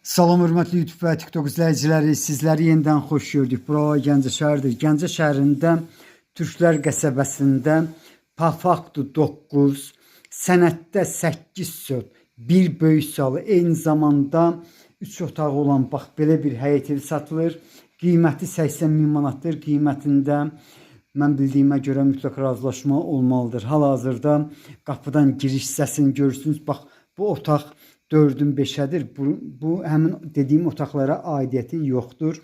Salam hörmətli YouTube və TikTok izləyiciləri, sizləri yenidən xoş gördük. Bura Gəncə şəhəridir. Gəncə şəhərində Türklər qəsəbəsində pa faktu 9, sənəddə 8 sot, bir böyük salı, eyni zamanda 3 otağı olan bax belə bir həyət evi satılır. Qiyməti 80 min manatdır. Qiymətində mən bildiyimə görə mütləq razılaşma olmalıdır. Hal-hazırda qapıdan giriş hissəsini görürsünüz. Bax bu otaq 4-ün 5-ədir. Bu həmin dediyim otaqlara aidiyyəti yoxdur.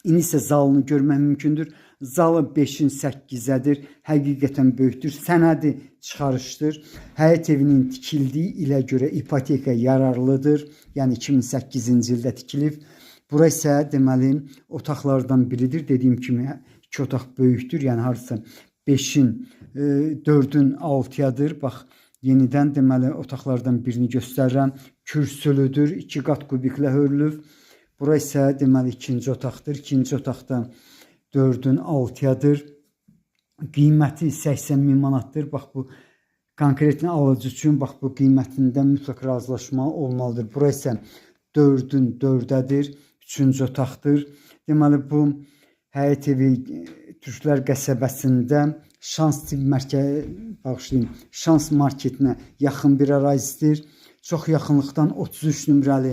İndi isə zalını görmək mümkündür. Zalı 5-in 8-ədir. Həqiqətən böyükdür. Sənədi çıxarışdır. Həyət evinin tikildiyi ilə görə ipoteka yararlıdır. Yəni 2008-ci ildə tikilib. Bura isə deməli otaqlardan biridir. Dediyim kimi iki otaq böyükdür. Yəni hardasa 5-in 4-ün 6-yadır. Bax yenidən deməli otaqlardan birini göstərirəm. Kürsülüdür. 2 qat kubiklə hörülüb. Bura isə deməli ikinci otaqdır. İkinci otaqda 4-ün 6-yadır. Qiyməti 80 min manatdır. Bax bu konkretli alıcı üçün bax bu qiymətində mütləq razılaşma olmalıdır. Bura isə 4-ün 4-ədir. Üçüncü otaqdır. Deməli bu həyət evi Türklər qəsəbəsində Şans tibb mərkəzi, bağışlayın, Şans marketinə yaxın bir ərazidir. Çox yaxınlıqdan 33 nömrəli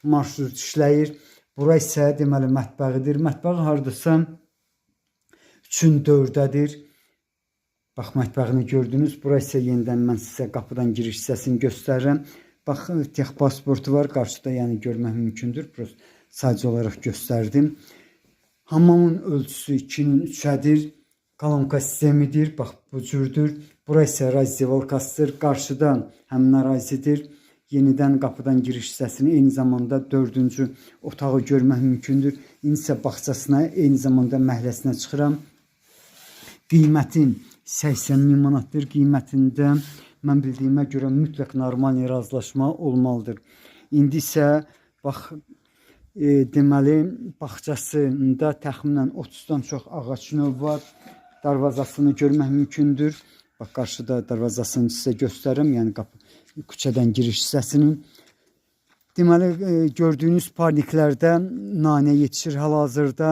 marşrut işləyir. Bura isə deməli mətbəxidir. Mətbəxi hardasa 3-ün 4-ədir. Bax mətbəxini gördünüz. Bura isə yenidən mən sizə qapıdan giriş hissəsini göstərirəm. Bax tex pasportu var qarşıda, yəni görmək mümkündür. Prosta sadəcə olaraq göstərdim. Hamamın ölçüsü 2-nin 3-ədir. Kolonka sistemidir. Bax bu cürdür. Bura isə razdevalkasıdır. Qarşıda həmin ərazidir. Yenidən qapıdan giriş hissəsini, eyni zamanda dördüncü otağı görmək mümkündür. İndi isə bağçasına, eyni zamanda məhəlləsinə çıxıram. Qiyməti 80 min manatdır. Qiymətində mən bildiyimə görə mütləq normal razılaşma olmalıdır. İndi isə bax deməli bağçasında təxminən 30-dan çox ağac növü var. Darvazasını görmək mümkündür. Bax qarşıda darvazasını sizə göstərirəm, yəni qapı küçədən giriş hissəsini. Deməli gördüyünüz parniklərdə nanə yetişir hal-hazırda.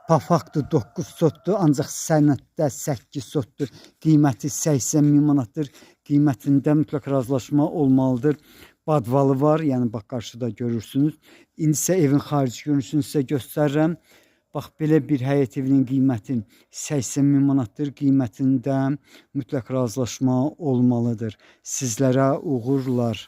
Pa faktu 9 sotdur, ancaq sənəddə 8 sotdur. Qiyməti 80 min manatdır. Qiymətində mütləq razılaşma olmalıdır. Badvalı var, yəni bax qarşıda görürsünüz. İndi isə evin xarici görünüşünü sizə göstərirəm. Bax belə bir həyət evinin qiyməti 80 min manatdır. Qiymətində mütləq razılaşma olmalıdır. Sizlərə uğurlar.